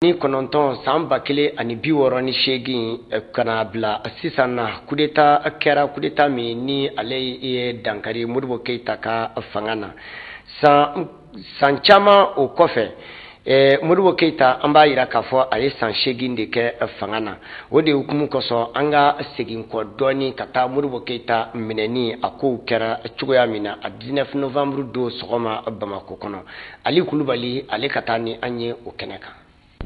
Ni kɔnɔntɔn san 1068 ka na bila sisan na, kudeta kɛra, kudeta min ni ale ye dankari Modibo Keyita ka fanga na. San san caman o kɔfɛ, Modibo Keyita, an b'a jira k'a fɔ a ye san 8 de kɛ fanga na. O de hukumu kosɔn, an ka segin kɔ dɔɔnin ka taa Modibo Keyita minɛni, a kow kɛra cogoya min na a 19 novembre don sɔgɔma Bamakɔ kɔnɔ. Ali Kulubali, ale ka taa ni an ye o kɛnɛ kan.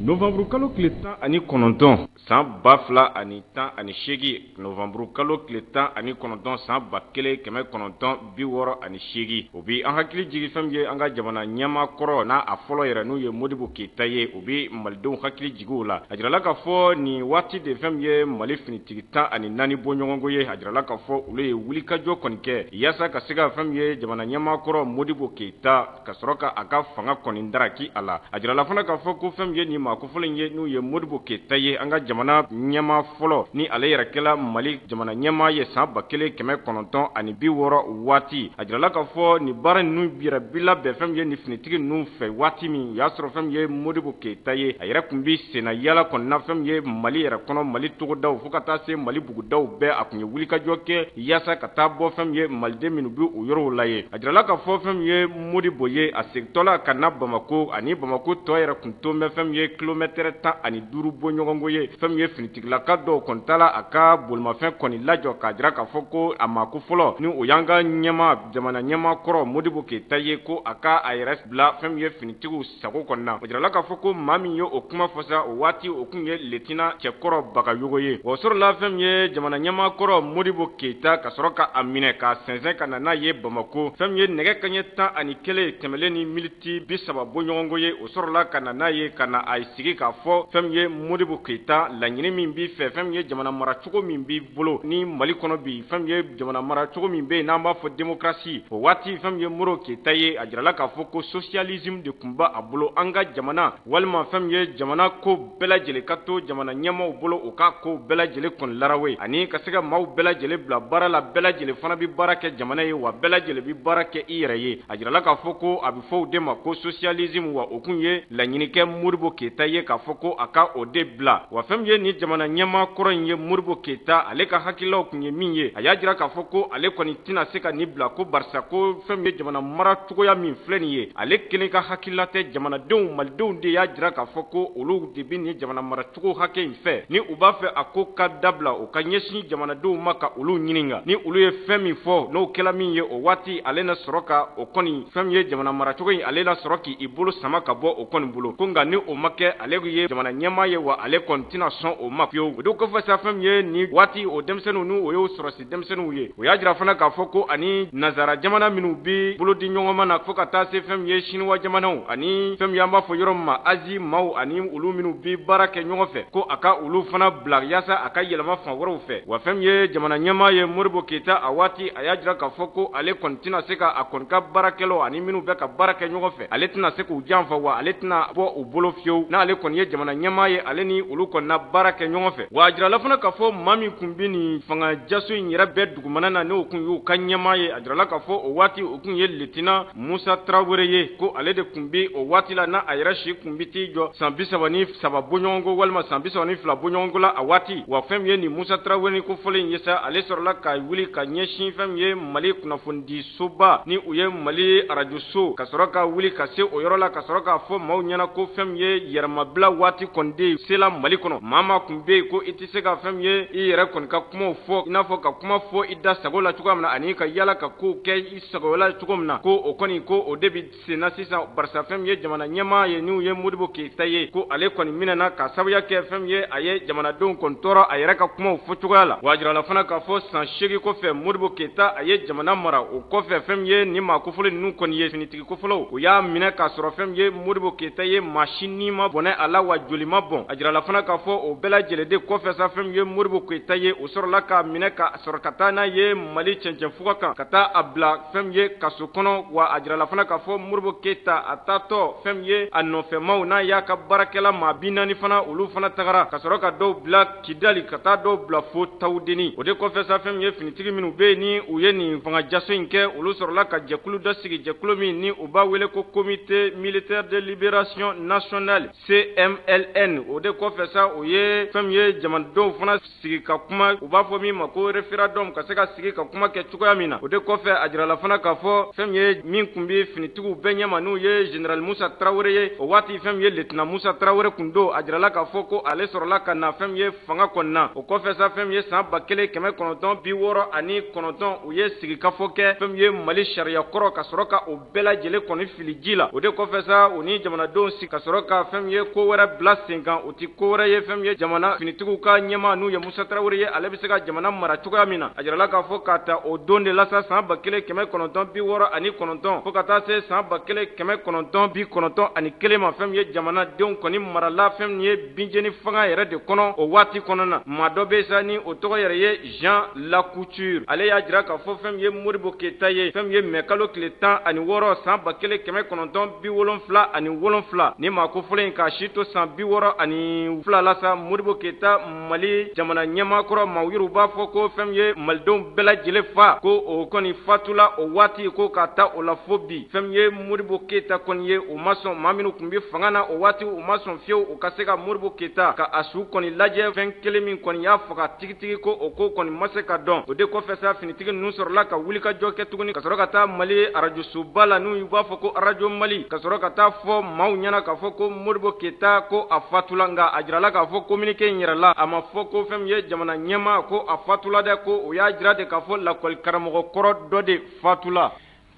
Novanburukalo tile 19 san 2018, novanburukalo tile 19 san 1968, o bɛ an hakili jigin fɛn min ye an ka jamana ɲɛmaa kɔrɔ n'a a fɔlɔ yɛrɛ, n'u ye Modibo Keyita ye. O bɛ malidenw hakili jigin o la. A jirala k'a fɔ nin waati de, fɛn min ye Mali finitigi 14 bɔɲɔgɔnko ye, a jirala k'a fɔ olu ye wulikajɔ kɔni kɛ yaasa ka se ka fɛn min ye jamana ɲɛmaa kɔrɔ Modibo Keyita ka sɔrɔ ka a ka fanga kɔni daraki a la. A jirala fana k'a fɔ ko fɛn min ye nin maa kofɔlen ye, n'u ye Modibo Keyita ye, an ka jamana ɲɛmaa fɔlɔ ni ale yɛrɛ kɛla Mali jamana ɲɛmaa ye san 1960 waati, a jirala k'a fɔ nin baara ninnu yɛrɛ bi labɛn fɛn min ye nin finitigi ninnu fɛ waati min, o y'a sɔrɔ fɛn min ye Modibo Keyita ye, a yɛrɛ tun bɛ senna yaala kɔni na fɛn min ye Mali yɛrɛ kɔnɔ, Mali togodaw fo ka taa se Mali bugudaw bɛɛ. A tun ye wulikajɔ kɛ yaasa ka taa bɔ fɛn min ye maliden minnu bɛ o yɔrɔw la ye. A jirala k'a fɔ fɛn min ye Modibo ye, a segintɔla ka na Bamakɔ, ani Bamakɔ tɔ yɛrɛ tun to bɛ fɛn min ye kilomɛtɛrɛ 15 bɔɲɔgɔnko ye, fɛn min ye finitigilaka dɔw kɔni taala a ka bolimafɛn kɔni lajɔ k'a jira k'a fɔ ko a maa ko fɔlɔ ni o y'an ka ɲɛmaa, jamana ɲɛmaa kɔrɔ Modibo Keyita ye, ko a ka a yɛrɛ bila fɛn min ye finitigiw sago kɔni na. O jirala k'a fɔ ko maa min ye o kuma fɔ sa o waati, o tun ye letina cɛkɔrɔ Bagayogo ye. O sɔrɔla fɛn min ye jamana ɲɛmaa kɔrɔ Modibo Keyita ka sɔrɔ ka a minɛ k'a sɛnsɛn ka na n'a ye Bamakɔ. Fɛn min ye nɛgɛ kaɲɛ 11 tɛmɛlen ni miniti 30 bɔɲɔgɔnko ye, o sɔrɔla ka na n'a ye ka na a sigi k'a fɔ fɛn min ye Modibo Keyita, laɲini min b'i fɛ, fɛn min ye jamana maracogo min b'i bolo ni Mali kɔnɔ bi, fɛn min ye jamana maracogo min bɛ yen n'an b'a fɔ démocratie, o waati fɛn min ye Modibo Keyita ye, a jirala k'a fɔ ko socialisme de tun b'a bolo, an ka jamana walima fɛn min ye jamana ko bɛɛ lajɛlen ka to jamana ɲɛmaaw bolo, u ka ko bɛɛ lajɛlen kɔni larawe ani ka se ka maaw bɛɛ lajɛlen bila baara la, bɛɛ lajɛlen fana bɛ baara kɛ jamana ye, wa bɛɛ lajɛlen bɛ baara kɛ i yɛrɛ ye. A jirala k'a fɔ ko a bɛ fɔ o de ma ko socialisme, wa o tun ye laɲini kɛ Modibo Keyita ye k'a fɔ ko a ka o de bila. Wa fɛn min ye nin jamana ɲɛmaa kɔrɔ in ye Modibo Keyita, ale ka hakililaw tun ye min ye, a y'a jira k'a fɔ ko ale kɔni tɛna se ka nin bila, ko barisa ko fɛn min ye jamana mara cogoya min filɛ nin ye, ale kelen ka hakilila tɛ, jamanadenw, malidenw de y'a jira k'a fɔ ko olu de bɛ nin jamana maracogo hakɛ in fɛ, ni u b'a fɛ a ko ka dabila, u ka ɲɛsin jamanadenw ma ka olu ɲininka, ni olu ye fɛn min fɔ, n'o kɛla min ye o waati, ale na sɔrɔ ka o kɔni fɛn min ye jamana maracogo in, ale na sɔrɔ k'i bolo sama ka bɔ o kɔni bolo, ko nka ni o ma kɛ, ale ye jamana ɲɛmaa ye, wa ale kɔni tɛna sɔn o ma fiyewu. O de kɔfɛ sa, fɛn min ye nin waati o denmisɛnninw, n'u o y'o sɔrɔsi denmisɛnninw ye, o y'a jira fana k'a fɔ ko ani nazara jamana minnu bɛ bolo di ɲɔgɔn ma na, fo ka taa se fɛn min ye siniwa jamanaw ani fɛn min y'an b'a fɔ yɔrɔ min ma Azi maaw, ani olu minnu bɛ baara kɛ ɲɔgɔn fɛ, ko a ka olu fana bila yaasa a ka yɛlɛma fan wɛrɛw fɛ. Wa fɛn min ye jamana ɲɛmaa ye Modibo Keyita, a waati a y'a jira k'a fɔ ko ale kɔni tɛna se ka a kɔni ka baarakɛlaw ani minnu bɛ ka baara kɛ ɲɔgɔn fɛ, ale tɛna se k'u janfa, wa ale tɛna bɔ u bolo fiyewu n'ale kɔni ye jamana ɲɛmaa ye, ale ni olu kɔni na baara kɛ ɲɔgɔn fɛ. Wa a jirala fana k'a fɔ maa min tun bɛ nin fanga jaso in yɛrɛ bɛɛ dugumana na, n'o tun y'u ka ɲɛmaa ye, a jirala k'a fɔ o waati o tun ye letina Musa Tarawele ye, ko ale de tun bɛ o waati la, n'a a yɛrɛ si tun bɛ t'i jɔ san 33 bɔɲɔgɔnko walima san 32 bɔɲɔgɔnko la a waati. Wa fɛn min ye nin Musa Tarawele ko fɔlen ye sa, ale sɔrɔla ka wuli ka ɲɛsin fɛn min ye Mali kunnafonidisoba ni u ye Mali arajoso, ka sɔrɔ ka wuli ka se o yɔrɔ la, ka sɔrɔ k'a fɔ maaw ɲɛna ko fɛn min ye yɛrɛmabila waati kɔni de sela Mali kɔnɔ. Maa maa tun bɛ yen ko i tɛ se ka fɛn min ye i yɛrɛ kɔni ka kumaw fɔ, i n'a fɔ ka kuma fɔ i da sago la cogoya min na, ani ka yala ka kow kɛ i sago la cogo min na, ko o kɔni ko o de bɛ senna sisan, barisa fɛn min ye jamana ɲɛmaa ye, n'u ye Modibo Keyita ye, ko ale kɔni minɛna ka sababuya kɛ fɛn min ye a ye jamanadenw kɔni tɔɔrɔ a yɛrɛ ka kumaw fɔcogoya la. Wa a jirala fana k'a fɔ san 8 kɔfɛ, Modibo Keyita a ye jamana mara. O kɔfɛ, fɛn min ye nin maa kofɔlen ninnu kɔni ye, finitigi kofɔlɔw, o y'a minɛ k'a sɔrɔ fɛn min ye Modibo Keyita ye, maa si ni ma bɔnɛ a la, wa joli ma bɔn. A jirala fana k'a fɔ o bɛɛ lajɛlen de kɔfɛ sa, fɛn min ye Modibo Keyita ye, o sɔrɔla k'a minɛ ka sɔrɔ ka taa n'a ye Mali cɛncɛnfuga kan, ka taa a bila fɛn min ye kaso kɔnɔ. Wa a jirala fana k'a fɔ Modibo Keyita a taatɔ, fɛn min ye a nɔfɛmaw n'a y'a ka baarakɛla maa 40 fana, olu fana tagara ka sɔrɔ ka dɔw bila Kidali, ka taa dɔw bila fo Tawudeni. O de kɔfɛ sa, fɛn min ye finitigi minnu bɛ yen ni u ye nin fanga jaso in kɛ, olu sɔrɔla ka jɛkulu dɔ sigi, jɛkulu min ni u b'a wele ko Comité militaire de libération nationale. CMLN. O de kɔfɛ sa, o ye fɛn min ye jamanadenw fana sigi ka kuma, u b'a fɔ min ma ko référendum, ka se ka sigi ka kuma kɛ cogoya min na. O de kɔfɛ, a jirala fana k'a fɔ fɛn min ye min tun bɛ finitigiw bɛɛ ɲɛma, n'u ye général Musa Tarawele ye, o waati fɛn min ye lieutenant Musa Tarawele tun don. A jirala k'a fɔ ko ale sɔrɔla ka na fɛn min ye fanga kɔnɔna. O kɔfɛ sa, fɛn min ye san 1969, u ye sigikafɔ kɛ fɛn min ye Mali sariya kɔrɔ, ka sɔrɔ ka o bɛɛ lajɛlen kɔni fili ji la. O de kɔfɛ sa, u ni jamanadenw sigi ka sɔrɔ ka fɛn min ye ko wɛrɛ bila sen kan. O ti ko wɛrɛ ye, fɛn min ye jamana finitigiw ka ɲɛmaa, n'u ye Musa Tarawele ye, ale bɛ se ka jamana mara cogoya min na. A jirala k'a fɔ k'a ta o don de la sa, san 1969 fo ka taa se san 1991 ma, fɛn min ye jamanadenw kɔni marala fɛn min ye binjeni fanga yɛrɛ de kɔnɔ. O waati kɔnɔna na, maa dɔ bɛ sa ni o tɔgɔ yɛrɛ ye Jean Lacouture. Ale y'a jira k'a fɔ fɛn min ye Modibo Keyita ye, fɛn min ye mɛ kalo tile 16 san 1977, ni maa ko fɔlɔ in k'a si to san 62 la sa, Modibo Keyita, Mali jamana ɲɛmaakɔrɔ, maaw yɛrɛ b'a fɔ ko fɛn min ye malidenw bɛɛ lajɛlen fa, ko o kɔni fatula o waati, ko ka taa o la fo bi. Fɛn min ye Modibo Keyita kɔni ye, o ma sɔn. Maa minnu tun bɛ fanga na o waati, u ma sɔn fiyewu u ka se ka Modibo Keyita ka a su kɔni lajɛ. Fɛn kelen min kɔni y'a faga tigitigi, ko o ko kɔni ma se ka dɔn. O de kɔfɛ sa, finitigi ninnu sɔrɔla ka wulikajɔ kɛ tuguni, ka sɔrɔ ka taa Mali arajosoba la, n'u b'a fɔ ko arajo Mali, ka sɔrɔ ka taa fɔ maaw ɲɛna k'a fɔ ko Modibo Keyita ko a fatula. Nka a jirala k'a fɔ communiqué in yɛrɛ la, a ma fɔ ko fɛn min ye jamana ɲɛmaa ko a fatula dɛ, ko o y'a jira de k'a fɔ lakɔli karamɔgɔ kɔrɔ dɔ de fatula.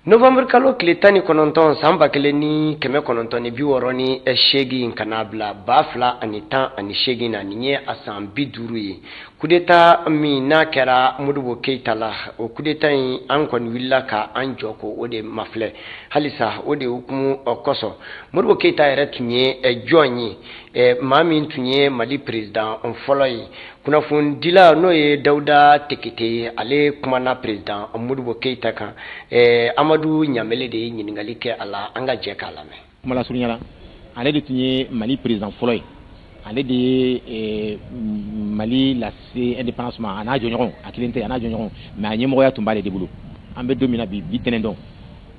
Novembre kalo tile 19 san 1968 ka n'a bila 2018 na, nin ye a san 50 ye. Coup d'état min n'a kɛra Modibo Keyita la, o coup d'état in, an kɔni wulila ka an jɔ ko o de mafilɛ halisa. O de hukumu kosɔn, Modibo Keyita yɛrɛ tun ye jɔn ye, maa min tun ye Mali président fɔlɔ ye? Kunnafonidila n'o ye Dawuda Tekete ye, ale kumana président Modibo Keyita kan. Amadu Ɲamele de ye ɲininkali kɛ a la, an ka jɛ k'a lamɛn. Kuma lasurunya la, ale de tun ye Mali président fɔlɔ ye. Ale de ye Mali lase indépendance ma, a n'a jɔɲɔgɔn. A kelen tɛ, a n'a jɔɲɔgɔn, mais a ɲɛmɔgɔya tun b'ale de bolo. An bɛ don min na bi, bi tɛnɛn dɔn,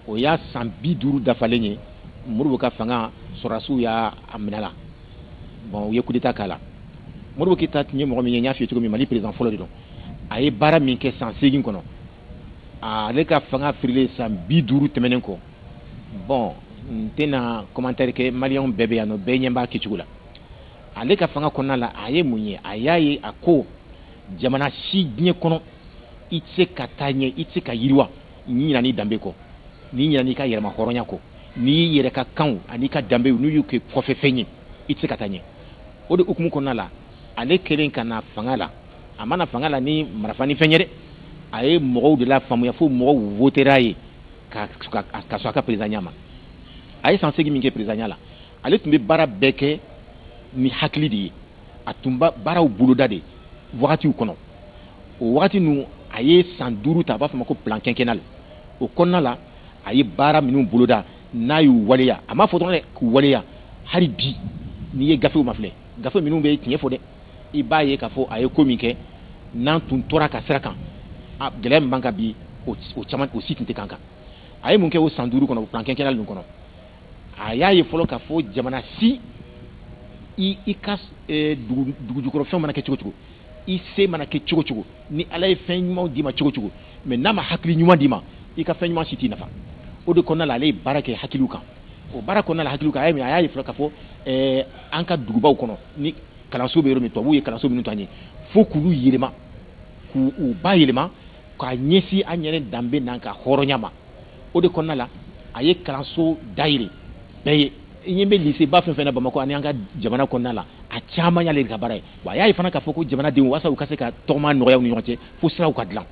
o y'a san 50 dafalen ye. Modibo ka fanga, sɔrɔdasiw y'a minɛ la. Bon, u ye coup d'état k'a la. Modibo Keyita tun ye mɔgɔ min ye, n y'a f'i ye cogo min, Mali président fɔlɔ de don. A ye baara min kɛ san 8 kɔnɔ, ale ka fanga firilen san 50 tɛmɛnen kɔ, bon, n tɛna commentaire kɛ. Maliyɛnw bɛɛ bɛ yan nɔ, bɛɛ ɲɛ b'a kɛcogo la. Ale ka fanga kɔnɔna la, a ye mun ye? A y'a ye a ko jamana si diɲɛ kɔnɔ, i tɛ se ka taa ɲɛ, i tɛ se ka yiriwa n'i ɲinɛ n'i danbe kɔ, n'i ɲinɛ n'i ka yɛrɛma hɔrɔnya kɔ, n'i y'i yɛrɛ ka kanw an'i ka danbew, n'u y'u kɛ kɔfɛfɛn ye, i tɛ se ka taa ɲɛ. O de hukumu kɔnɔna la, ale kɛlen ka na fanga la, a ma na fanga la ni marifa ni fɛn ye dɛ. A ye mɔgɔw de la faamuya fo mɔgɔw votera ye ka sɔn a ka présidentya ma. A ye san 8 min kɛ présidentya la, ale tun bɛ baara bɛɛ kɛ ni hakili de ye. A tun b'a baaraw boloda de wagatiw kɔnɔ. O wagati ninnu, a ye san 5 ta, a b'a fɔ ma ko plan quinquennal. O kɔnɔna la, a ye baara minnu boloda n'a y'u waleya, a m'a fɔ dɔrɔn dɛ k'u waleya. Hali bi, n'i ye gafew mafilɛ, gafe minnu bɛ tiɲɛ fɔ dɛ, i b'a ye k'a fɔ a ye ko min kɛ, n'an tun tora ka sira kan, a gɛlɛya min b'an kan bi, o caman o si tun tɛ k'an kan. A ye mun kɛ o san 5 kɔnɔ, o plan quinquennal ninnu kɔnɔ? A y'a ye fɔlɔ k'a fɔ jamana si, i ka dugu jukɔrɔfɛnw mana kɛ cogo cogo, i se mana kɛ cogo cogo, ni Ala ye fɛn ɲumanw d'i ma cogo cogo, mais n'a ma hakili ɲuman d'i ma, i ka fɛn ɲuman si t'i nafa. O de kɔnɔna la, ale ye baara kɛ hakiliw kan. O baara kɔnɔna la, hakiliw kan, a y'a ye fɔlɔ k'a fɔ an ka dugubaw kɔnɔ, ni kalanso bɛ yɔrɔ min, tubabuw ye kalanso minnu to an ye, fo k'olu yɛlɛma, k'u ba yɛlɛma k'a ɲɛsin an yɛrɛ danbe n'an ka hɔrɔnya ma. O de kɔnɔna la, a ye kalanso dayɛlɛ bɛɛ ye. I ɲɛ bɛ lycée ba fɛn fɛn na Bamakɔ ani an ka jamana kɔnɔna la, a caman y'ale de ka baara ye. Wa a y'a ye fana k'a fɔ ko jamanadenw, walasa u ka se ka tɔgɔma nɔgɔya u ni ɲɔgɔn cɛ, fo siraw ka dilan.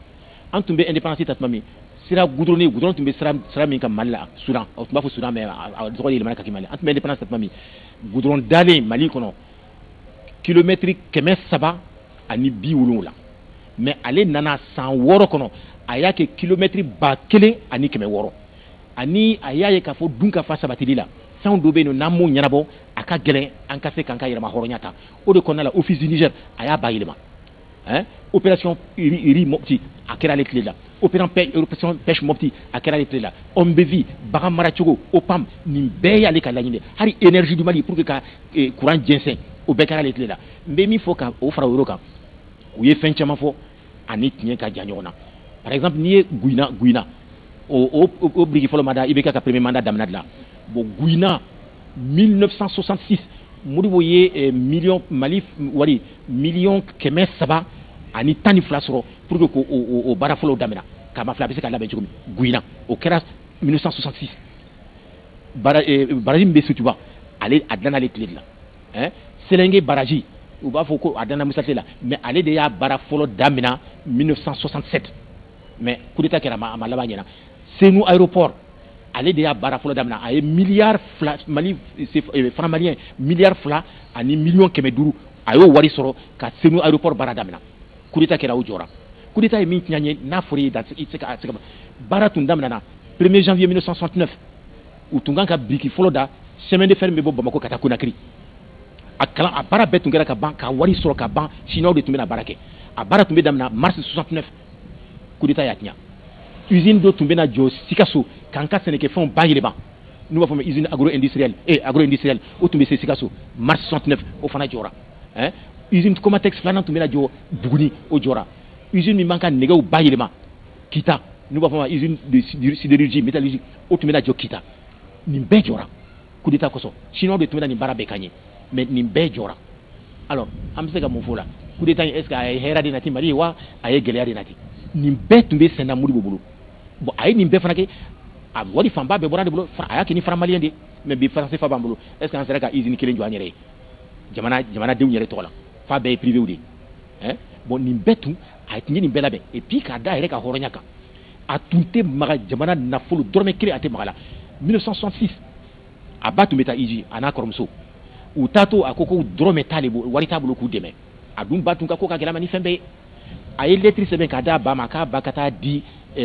An tun bɛ indépendance ta tuma min, sira goudronné, goudron tun bɛ sira min kan Mali la, Soudan, o tun b'a fɔ Soudan, mais a tɔgɔ yɛlɛmana ka kɛ Mali. An tun bɛ indépendance ta tuma min, goudron dalen Mali kɔnɔ kilomɛtiri 370, mais ale nana san 6 kɔnɔ, a y'a kɛ kilomɛtiri 1600. Ani a y'a ye k'a fɔ dun ka fa sabatili la, fɛnw dɔ bɛ yen nɔ, n'an m'o ɲɛnabɔ, a ka gɛlɛn an ka se k'an ka yɛrɛma hɔrɔnya ta. O de kɔnɔna la, office du Niger, a y'a bayɛlɛma. Hein, opération riz Mopti a kɛra ale tile la, opération pêche Mopti a kɛra ale tile la, OMBV, bagan maracogo, OPAM, nin bɛɛ y'ale ka laɲini. Hali Énergie du Mali pour que ka courant jɛnsɛn, o bɛɛ kɛra ale tile la. N bɛ min fɔ ka o fara o yɔrɔ kan, u ye fɛn caman fɔ ani tiɲɛ ka jan ɲɔgɔn na. Par exemple, n'i ye Guyina o biriki fɔlɔ ma da IBK ka premier mandat daminɛ de la. Bon, Guyina, 1966, Modibo ye miliyɔn Mali wari 312 miliyɔn sɔrɔ pour que k'o o baara fɔlɔw daminɛ k'a ma filɛ, a bɛ se ka labɛn cogo min. Guyina, o kɛra 1966. Barrage min bɛ Sotuba, ale a dilanna ale tile de la. Hein, Sélingué barrage, u b'a fɔ ko a danna Musa tile la, mais ale de y'a baara fɔlɔ daminɛ 1967, mais coup d'état kɛra, a ma laban ɲɛna. Senu aéroport, ale de y'a baara fɔlɔ daminɛ, a ye 2 miliyari Mali franc malien 2,5 miliyari, a y'o wari sɔrɔ ka Senu aéroport baara daminɛ. Coup d'état kɛra, o jɔra. Coup d'état ye min tiɲɛ an ye, n'a fɔra i ye, i tɛ se ka baara tun daminɛna 1er janvier 1969. U tun kan ka biriki fɔlɔ da chemin de fer min bɛ bɔ Bamakɔ ka taa Conakry. A kalan, a baara bɛɛ tun kɛra ka ban, ka wari sɔrɔ ka ban. Chinois de tun bɛna baara kɛ. A baara tun bɛ daminɛ mars 69, coup d'état y'a tiɲɛ. Usine dɔ tun bɛna jɔ Sikaso k'an ka sɛnɛkɛfɛnw bayɛlɛma, n'u b'a fɔ ma usine agro industrielle eh agro industrielle, o tun bɛ se Sikaso mars 69, o fana jɔra. Hein, usine Comatex filanan tun bɛna jɔ Buguni, o jɔra. Usine min b'an ka nɛgɛw bayɛlɛma Kita, n'u b'a fɔ ma usine de sidérurgie métallurgique, o tun bɛna jɔ Kita. Nin bɛɛ jɔra coup d'état kosɔn. Chinois de tun bɛna nin baara bɛɛ k'an ye, mais nin bɛɛ jɔra. Alors, an bɛ se ka mun fɔ o la? Coup d'état in, est ce que a ye hɛrɛ de nati Mali ye wa a ye gɛlɛya de nati? Nin bɛɛ tun bɛ senna Modibo bolo. Bon, a ye nin bɛɛ fana kɛ, a wari fanba bɛɛ bɔra de bolo, a y'a kɛ ni franc malien de. Mais bi, franc CFA b'an bolo, est ce que an sera ka usine kelen jɔ an yɛrɛ ye jamana jamanadenw yɛrɛ tɔgɔ la? Fa bɛɛ ye privé de ye. Hein, bon, nin bɛɛ tun, a tun ye nin bɛɛ labɛn. Et puis k'a da a yɛrɛ ka hɔrɔnya kan, a tun tɛ maga jamana nafolo dɔrɔmɛ kelen, a tɛ maga la. 1966, a ba tun bɛ taa Iji, a n'a kɔrɔmuso. U taatɔ, a ko ko dɔrɔmɛ t'ale bolo, wari t'a bolo k'u dɛmɛ. A dun ba tun ka ko ka gɛlɛn ma ni fɛn bɛɛ ye. A ye lettre sɛbɛn k'a d'a ba ma k'a ba ka taa di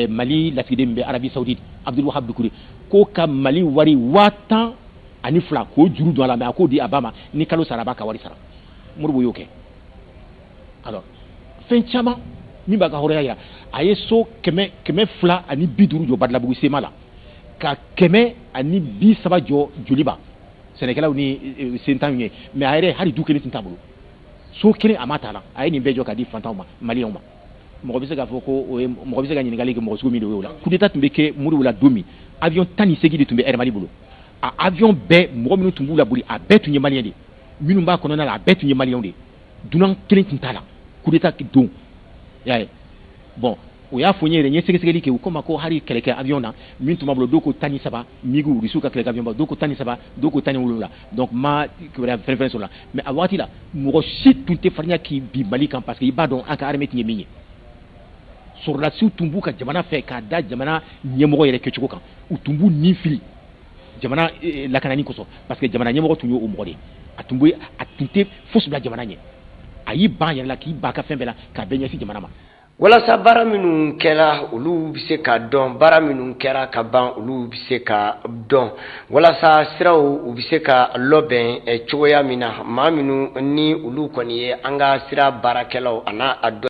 Mali lasigiden min bɛ Arabie Saoudite, Abdul Wahab Dukure, ko ka Mali wari 12,000 k'o juru don a la, mais a k'o di a ba ma, ni kalo sara, a b'a ka wari sara. Modibo y'o kɛ. Alors, fɛn caman min b'a ka hɔrɔnya yira, a ye so 250 jɔ Badalabugu sema la, ka 130 jɔ Joliba sɛnɛkɛlaw ni sentanw ye. Mais a yɛrɛ, hali du kelen tun t'a bolo, so kelen a ma t'a la. A ye nin bɛɛ jɔ ka di fantanw ma, maliyɛnw ma. Mɔgɔ bɛ se k'a fɔ ko o ye, mɔgɔ bɛ se ka ɲininkali kɛ mɔgɔ sugu min de y'o la. Coup d'état tun bɛ kɛ Modibo la don min, avion 18 de tun bɛ Air Mali bolo. A avion bɛɛ, mɔgɔ minnu tun b'u la boli, a bɛɛ tun ye maliyɛn de. Minnu b'a kɔnɔna la, a bɛɛ tun ye maliyɛnw de. Dunan kelen tun t'a la coup d'état don, y'a ye. Bon, o y'a fɔ n ye yɛrɛ, n ye sɛgɛsɛgɛli kɛ, u ko ma ko hali kɛlɛkɛ avion na min tun b'a bolo, dɔw ko 13 MiG, Rusiw ka kɛlɛkɛ avion ba, dɔw ko 13, dɔw ko 17. Donc ma kibaruya fɛn fɛn sɔrɔ la. Mais a waati la, mɔgɔ si tun tɛ farinya k'i bin Mali kan, parce que i b'a dɔn an ka armée tun ye min ye. Sɔrɔdasiw tun b'u ka jamana fɛ k'a da jamana ɲɛmɔgɔ yɛrɛ kɛcogo kan. U tun b'u nin fili jamana lakanani kosɔn, parce que jamana ɲɛmɔgɔ tun ye o mɔgɔ de ye. A tun bɛ, a tun tɛ fosi bila jamana ɲɛ. A y'i ban yɛrɛ la, k'i ba ka fɛn bɛɛ la, k'a bɛɛ ɲɛsin jamana ma. Walasa baara minnu kɛra, olu bɛ se ka dɔn, baara minnu kɛra ka ban, olu bɛ se ka dɔn, walasa siraw u bɛ se ka labɛn cogoya min na, maa minnu ni olu kɔni ye an ka sira baarakɛlaw a n'a a dɔn.